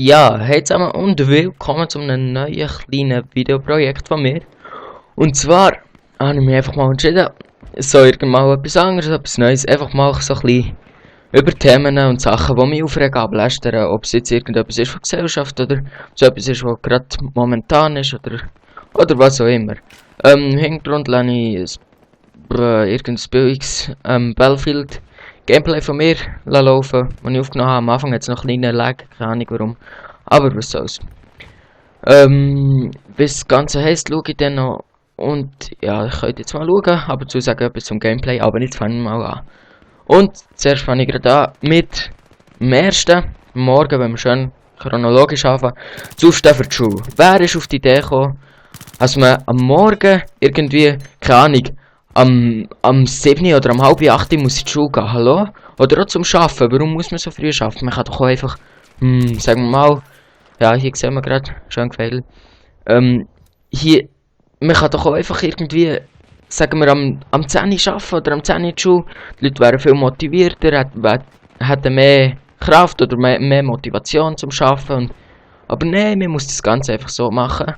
Ja, hey zusammen und willkommen zu einem neuen kleinen Videoprojekt von mir. Und zwar habe ich mich einfach mal entschieden, so irgendwann etwas anderes, etwas Neues, einfach mal so ein bisschen über Themen und Sachen, die mich aufregen, ablästern, ob es jetzt irgendetwas ist von Gesellschaft oder so etwas ist, was gerade momentan ist oder was auch immer. Im Hintergrund lasse ich irgendein billiges Battlefield Gameplay von mir laufen, das ich aufgenommen habe. Am Anfang hat es noch einen kleinen Lag, keine Ahnung warum. Aber was soll's. Wie das Ganze heisst, schaue ich dann noch. Und ja, ich könnte jetzt mal schauen, aber zu sagen etwas zum Gameplay, aber jetzt fangen wir mal an. Und zuerst fange ich gerade an mit dem ersten Morgen, wenn wir schön chronologisch anfangen, zu aufstehen für die Schule. Wer ist auf die Idee gekommen, dass man am Morgen irgendwie, keine Ahnung, am 7 oder am halb 8 muss in die Schule gehen, hallo? Oder auch zum Arbeiten, warum muss man so früh arbeiten? Man kann doch auch einfach, sagen wir mal, ja, hier sehen wir gerade, schön gefällt. Hier, man kann doch auch einfach irgendwie, sagen wir, am 10 arbeiten oder am 10 in die Schule. Die Leute wären viel motivierter, hätten mehr Kraft oder mehr Motivation zum Arbeiten. Aber nein, man muss das Ganze einfach so machen,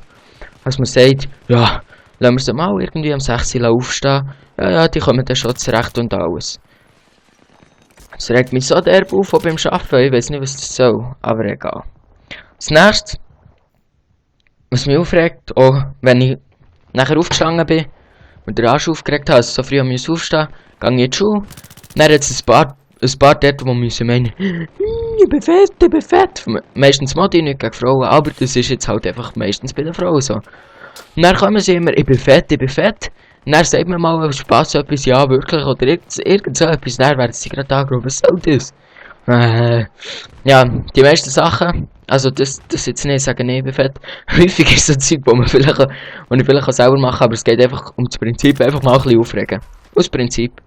dass man sagt, ja, lassen wir sie mal irgendwie am 6 Uhr aufstehen. Ja, die kommen dann schon zurecht und alles. Das regt mich so derb auf, auch beim Arbeiten. Ich weiß nicht, was das soll, aber egal. Das nächste, was mich aufregt, auch wenn ich nachher aufgestanden bin und den Arsch aufgeregt habe, also so früh aufstehen musste, gehe ich in die Schule. Dann hat es ein paar dort, die müssen meinen, ich bin fett. Meistens Modi, nicht gegen Frauen, aber das ist jetzt halt einfach meistens bei den Frauen so. Und dann kommen sie immer, ich bin fett. Und dann sagt man mal aus Spaß etwas, ja wirklich, oder irgend so etwas, dann werden sie gerade angerufen, was soll das? Ja, die meisten Sachen, also das jetzt nicht sagen, nee, ich bin fett. Häufig ist so Zeug, wo ich vielleicht auch selber machen, aber es geht einfach um das Prinzip, einfach mal ein bisschen aufregen. Aus Prinzip.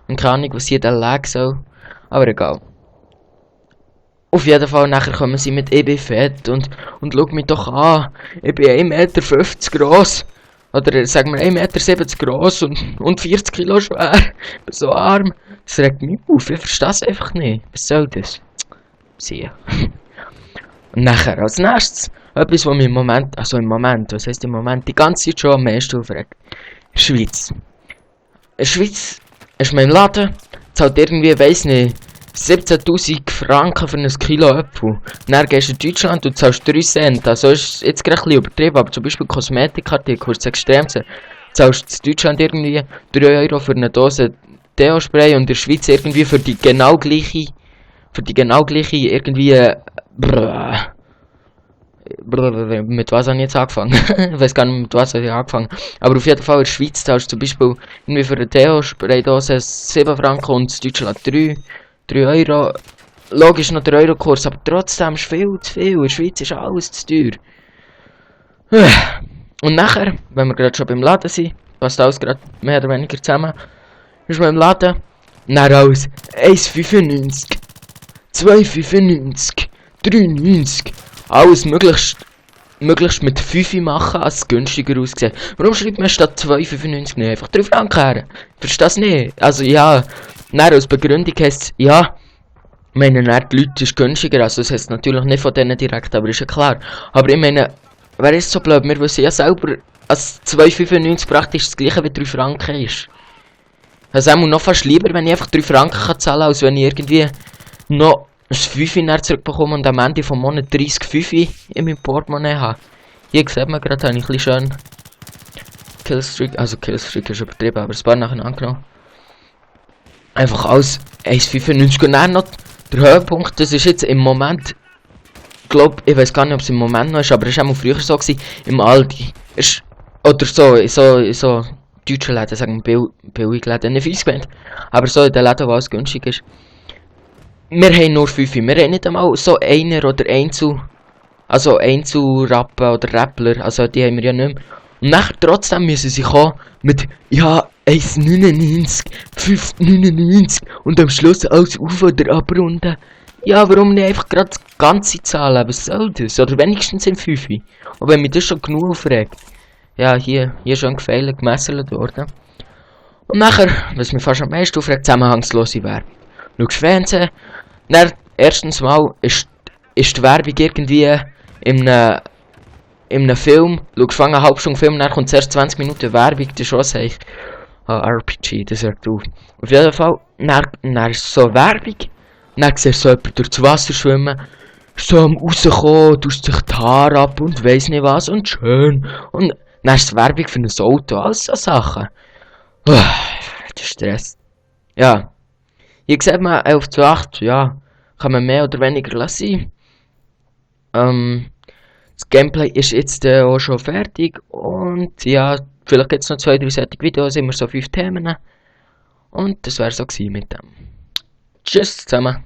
Und keine Ahnung, was hier der Lag soll, aber egal. Auf jeden Fall, nachher kommen sie mit, ich bin fett und schau mich doch an, ich bin 1,50 Meter gross. Oder sagen wir 1,70 Meter gross und 40 Kilo schwer. Ich bin so arm. Das regt mich auf, ich verstehe es einfach nicht. Was soll das? Sehen. Und nachher als nächstes, etwas, was mich was heisst im Moment, die ganze Zeit schon am meisten aufregt. Schweiz. In der Schweiz ist man im Laden, zahlt irgendwie, weiss nicht, 17.000 Franken für ein Kilo Äpfel. Dann gehst du in Deutschland und zahlst 3 Cent. Also ist jetzt gerade ein bisschen übertrieben, aber zum Beispiel Kosmetikartikel ist das Extremste. Zahlst in Deutschland irgendwie 3 Euro für eine Dose Deo-Spray und in der Schweiz irgendwie für die genau gleiche irgendwie, mit was habe ich jetzt angefangen? Ich weiß gar nicht, mit was habe ich angefangen. Aber auf jeden Fall in der Schweiz zahlst du zum Beispiel irgendwie für eine Deo-Spray-Dose 7 Franken und in Deutschland 3 Euro. Logisch noch der Euro-Kurs, aber trotzdem ist viel zu viel. In der Schweiz ist alles zu teuer. Und nachher, wenn wir gerade schon beim Laden sind, passt alles gerade mehr oder weniger zusammen, ist man im Laden, dann alles 1,95, 2,95, 3,90, alles möglichst mit 5 machen, als es günstiger aussieht. Warum schreibt man statt 2,95 nicht einfach 3 Franken her? Ich verstehe das nicht. Also ja, dann als Begründung heisst es, ja, ich meine, die Leute ist günstiger, also das heisst natürlich nicht von denen direkt, aber ist ja klar. Aber ich meine, wer ist so blöd? Wir wissen ja selber, dass 2,95 praktisch das gleiche wie 3 Franken ist. Also auch noch fast lieber, wenn ich einfach 3 Franken kann zahlen, als wenn ich irgendwie noch ein 5 zurückbekomme und am Ende vom Monat 30 5 in meinem Portemonnaie habe. Hier sieht man gerade, habe ich ein bisschen schön Killstreak ist übertrieben, aber ein paar nachher angenommen. Einfach alles 1,95 und dann noch der Höhepunkt, das ist jetzt im Moment, ich weiß gar nicht, ob es im Moment noch ist, aber es war auch früher so gewesen, im Aldi. Oder so deutschen Läden, sagen wir Billigläden, nicht fies gemeint, aber so in den Läden, wo alles günstig ist. Wir haben nur 5, wir haben nicht einmal so einer oder Einzelrappen oder Rappler, also die haben wir ja nicht mehr. Und nachher trotzdem müssen sie kommen mit, ja, 1,99, 5,99 und am Schluss alles auf oder abrunden. Ja, warum nicht einfach gerade die ganze Zahl, was soll das? Oder wenigstens in 5. Und wenn mich das schon genug aufregt. Ja, hier schon gefeilt, gemesselt worden. Und nachher, was mich fast am meisten aufregt, zusammenhangslose Werbung. Schaust Fernsehen, dann erstens mal ist ist die Werbung irgendwie in einem Film, schaust eine halbe Stunde Film, dann kommt zuerst 20 Minuten Werbung, das ist was ich. RPG, das sagt du. Auf jeden Fall, dann ist so Werbung, dann siehst du so jemand durchs Wasser schwimmen, so am rauskommen, tust sich die Haare ab und weiss nicht was und schön. Und dann ist es Werbung für ein Auto, alles so Sachen. Der Stress. Ja. Hier sieht man 11 zu 8, ja, kann man mehr oder weniger lassen. Das Gameplay ist jetzt auch schon fertig und ja, vielleicht gibt es noch 2-3 solche Videos, immer so 5 Themen. Und das wäre so gewesen mit dem. Tschüss zusammen.